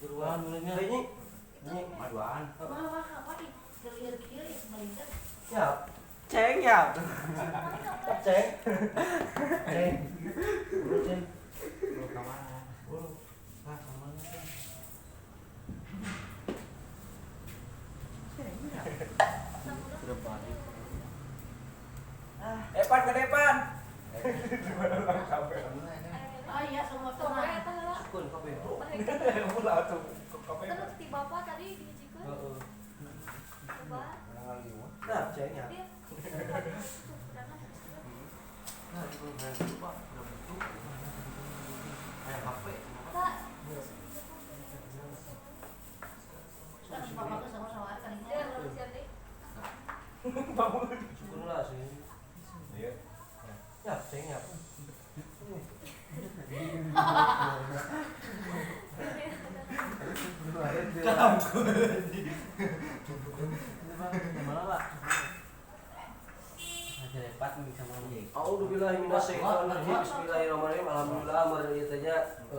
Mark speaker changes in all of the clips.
Speaker 1: Dituruan mulanya.
Speaker 2: Ini ini
Speaker 1: Maduan.
Speaker 3: Wah, apa nih? Kieu-kieu sebenarnya.
Speaker 2: Ya,
Speaker 1: Ceng ya.
Speaker 2: ceng. Ceng. Buru ceng.
Speaker 1: Lu ka mana?
Speaker 2: Buru. Ah, ka mana ceng?
Speaker 1: Ceng ya. Sudah balik.
Speaker 4: Epan ke depan.
Speaker 3: Oh iya, semua tenang.
Speaker 2: Sukun kabeh.
Speaker 4: Ulah tuh kabeh.
Speaker 5: Terus di bapak tadi dihijikeun.
Speaker 2: Heeh.
Speaker 5: Coba.
Speaker 2: Nah, ceng ya.
Speaker 5: Dia.
Speaker 1: Nah, itu udah lupa, udah bentuk. Kayak HP.
Speaker 5: Kak.
Speaker 3: Terus bapak tuh sama-sama kan ini.
Speaker 5: Dia belum siap deh.
Speaker 2: Sukun lah sih.
Speaker 4: Iya.
Speaker 2: Ya, ceng ya.
Speaker 1: Gimana, Pak? Ada lepat nih sama ini.
Speaker 2: A'udzubillahi minasyaitonirrajim. Bismillahirrahmanirrahim. Alhamdulillah meureun ieu teh nya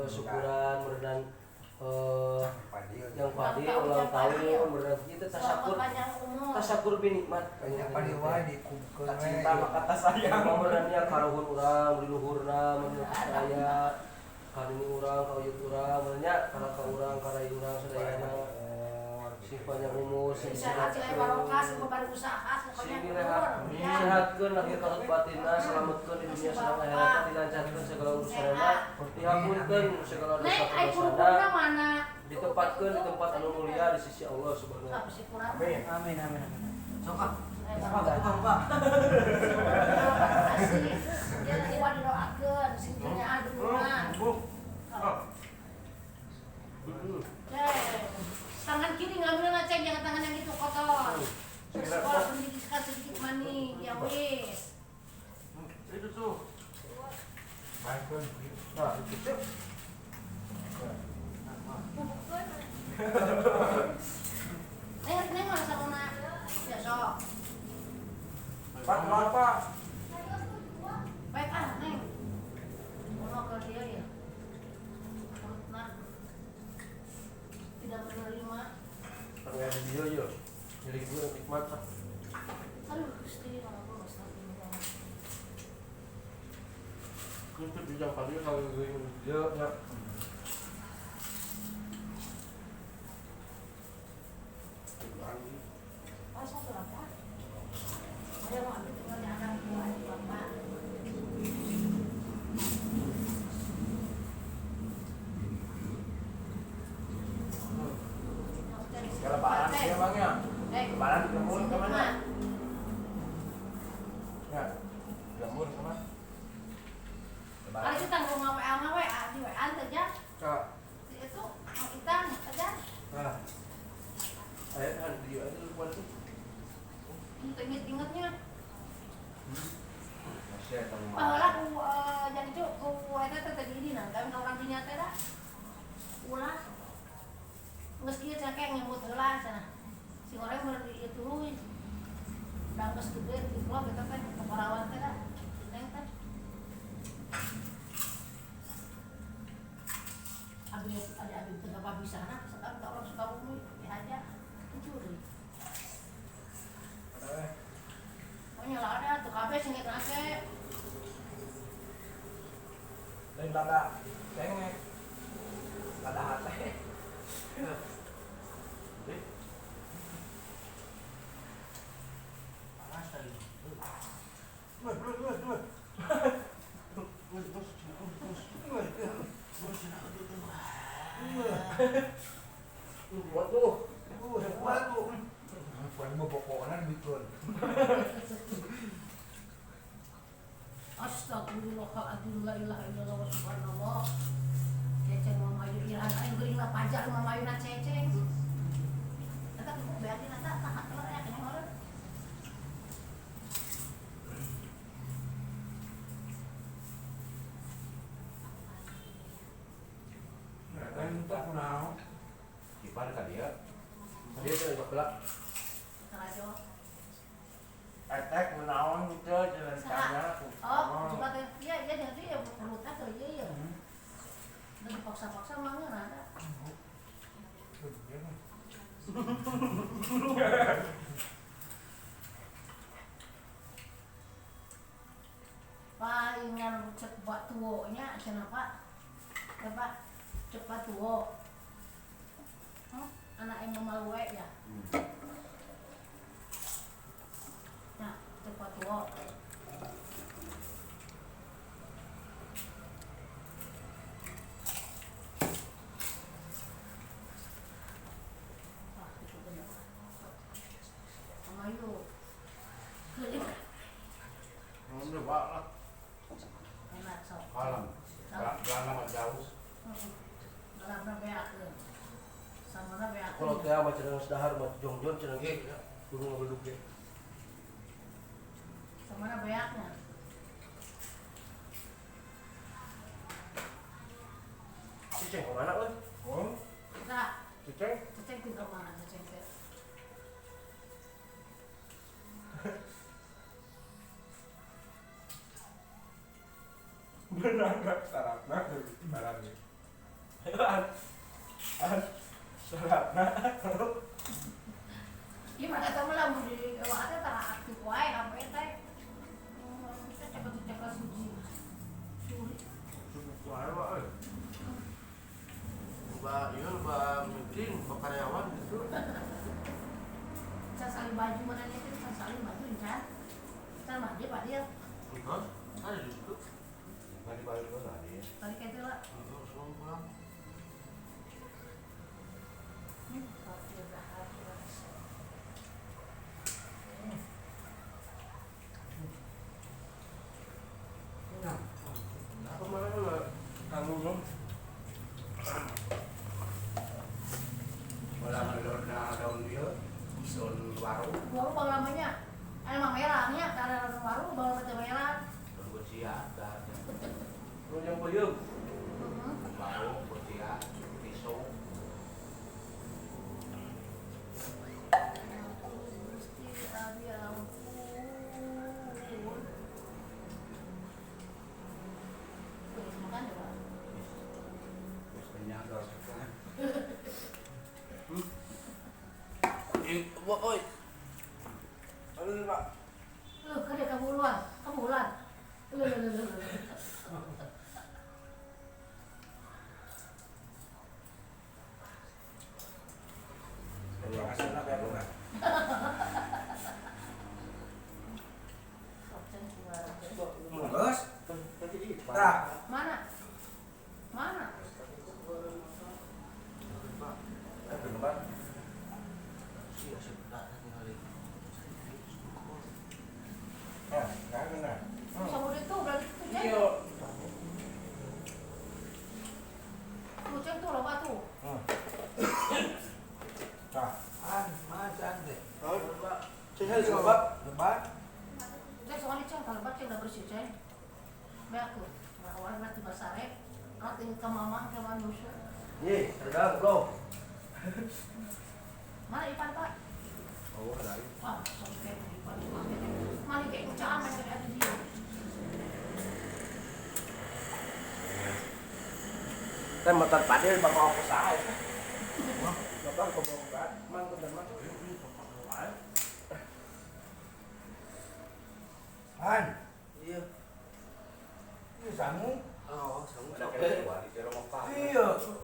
Speaker 2: syukuran meureun yang padi ulang tahun meureun ieu teh tasyakur
Speaker 3: Panjang umur.
Speaker 2: tasyakur binikmat.
Speaker 6: Banyak padi wae dikubkeun we.
Speaker 4: Cinta maka tak sayang.
Speaker 2: Meureunnya karuhun urang di luhurna meureun saya kanini urang ka uyut urang meureunnya kana ka urang ka rai urang sadayana sing panjang umur sing
Speaker 3: Sehat, sing barokah, sing pada usaha, sing
Speaker 2: sing
Speaker 3: panjang
Speaker 2: direhat
Speaker 3: umur. Ya.
Speaker 2: sehatkeun lahir ka batinna selametkeun di dunia sareng akhirat dilancarkeun segala urusanna dihapunkeun segala
Speaker 3: Neng, ai
Speaker 2: dosa-dosana
Speaker 3: kurupukna mana?
Speaker 2: ditempatkeun di tempat anu mulia di sisi Allah Subhanahu wa
Speaker 3: Apa sih kurang?
Speaker 4: Amin.
Speaker 1: Amin amin amin. Sok ah.
Speaker 3: Eh,
Speaker 1: Pak, tukang, Pak.
Speaker 3: Kasih. Ya, kuat didoakeun, sing teu aduna. Ceng. Tangan kiri ngambilna ceng, jangan tangan yang itu kotor. Sekolah pendidikan sedikit maning, ya wis.
Speaker 1: Itu tuh.
Speaker 6: Baikeun.
Speaker 2: Nah, itu
Speaker 5: Bubukeun.
Speaker 3: Neng, neng mana sabuna? Ya sok.
Speaker 4: Pak, maaf Pak.
Speaker 3: Baik ah, neng. Ono ke dia ya. Perutna tidak menerima.
Speaker 2: ada dia yo. Jadi gue nikmat ah.
Speaker 3: Aduh, Gusti, Allah, astagfirullah.
Speaker 1: Itu bisa padi kalau gue dia ya.
Speaker 3: Ah, sok berapa? Ayo mau ambil tinggal di anak gua di bapak.
Speaker 4: Ya lebaran sih Bang ya. Lebaran di lembur kemana? Ya. Di lembur kemana? Lebaran.
Speaker 3: Kali kita ngomong WA mah WA di WA aja.
Speaker 2: Kak,
Speaker 3: Itu mau itang aja.
Speaker 2: ah. Ayo kan dia aja lupa tuh.
Speaker 3: Untuk inget-ingetnya.
Speaker 4: Masih ada
Speaker 3: Baheula ku yang itu ku eta teh tadi ini nah, kami orang dinya teh da. Ulah. Geus kieu cenah kayak ngemut heula cenah. Si orang meureun di ieu tuluy. Da geus gede di klub eta teh perawan teh da. Si Neng teh. Abi ada abi teh apa bisa nah, sekarang orang Sukabumi aja mencuri. Pokoknya lah ada tuh kabeh sing nake.
Speaker 4: Lain lada cengek. Lada hate.
Speaker 1: Panas tadi.
Speaker 2: Kuat tuh.
Speaker 4: Kuat tuh.
Speaker 6: Kuat mah pokokna dibikeun.
Speaker 3: Astagfirullahaladzim, la ilaha illallah wa subhanallah. Ceceng mau mayu irahan aing geuring lah pajak mau mayuna ceceng. Eta kuku beakeun eta tahan telur aya kena meureun.
Speaker 4: Kan tak kunaon.
Speaker 7: Ipar ka dia.
Speaker 2: Dia tuh bakla.
Speaker 3: Karajo.
Speaker 4: Etek kunaon gitu jalan tanya.
Speaker 3: Oh, juga teh iya iya jadi ya perutna keur ieu ya. Dan dipaksa-paksa mah ngeunah ada. Palingan cek batuo nya cenah Pak. Ya Pak, cek batuo. Anak yang memaluwe ya. Nah, cek batuo. Wah, itu bener. Sama yuk.
Speaker 7: Udah Pak lah.
Speaker 3: Enak sok.
Speaker 7: Kalem. Belanda mah jauh.
Speaker 3: Belanda beakeun. Samana beakeun.
Speaker 2: Kalau teh mah cenah dahar mah jongjon cenah ge. Kudu ngabeluk ge.
Speaker 3: Samana beakna.
Speaker 2: Ciceng kemana euy?
Speaker 6: Oh,
Speaker 3: Tah,
Speaker 6: ciceng.
Speaker 3: ceceng teh ka mana ceceng teh?
Speaker 4: Benar enggak syaratna barangnya. An syaratna.
Speaker 3: Ieu mah kata mah lamun di wah teh tara aktif wae HP teh. Kita cekot-cekot suji. Suri.
Speaker 1: Sibuk wae Pak euy. Loba ieu loba meeting, loba karyawan gitu.
Speaker 3: Can salin baju mana nya teh can salin baju encan. Can mandi Pak Dil.
Speaker 1: Enggak, ada di situ.
Speaker 7: Balik balik lah dia.
Speaker 3: Balik itu lah.
Speaker 1: Heeh, sebelum pulang.
Speaker 2: Kemana mah?
Speaker 4: Kamu belum.
Speaker 7: Bola ngelorna daun dia, daun waru.
Speaker 3: Waru bang lamanya. Emang merahnya karena waru bang lama merah.
Speaker 7: Daun bersia, dah.
Speaker 2: Lu yang peuyeum.
Speaker 7: Waru bersia, pisau.
Speaker 3: Gusti abi ampun. Terus makan ya, Pak?
Speaker 7: Terus kenyang kalau suka.
Speaker 1: Eh, Pak oi. Aduh, Pak.
Speaker 3: Loh, kada kabuluan, kabulan. Loh, loh, loh, loh.
Speaker 4: Hasilnya kayak apa?
Speaker 6: Terus? Tah.
Speaker 3: Mana? Mana?
Speaker 1: Pak.
Speaker 4: Bener.
Speaker 1: Si asup dah tinggal.
Speaker 4: Ya, enggak kena.
Speaker 3: Sama itu berarti itu Ceng.
Speaker 4: Iya.
Speaker 3: Tuh Ceng tuh loba tuh.
Speaker 4: Tah.
Speaker 6: An, macan deh.
Speaker 1: Oh, Pak. Cek coba.
Speaker 6: Lebat.
Speaker 3: Ceng soalnya Ceng kalau lebat Ceng udah bersih Ceng. Be aku. Nah, orang berarti basare. Nanti ke mamang ke manusia.
Speaker 2: Ye, redang bro.
Speaker 3: Mana Ipan Pak?
Speaker 7: Oh, lagi.
Speaker 3: Wah, sampai Ipan mana kayak ucapan kayak ada dia.
Speaker 4: Teh motor padil bakal aku saha ya. Motor kebongkar, mang ke mang.
Speaker 6: An,
Speaker 1: Iya.
Speaker 6: ini sangu.
Speaker 1: Oh, sama.
Speaker 7: Ada kayak dua di rumah Pak.
Speaker 6: Iya.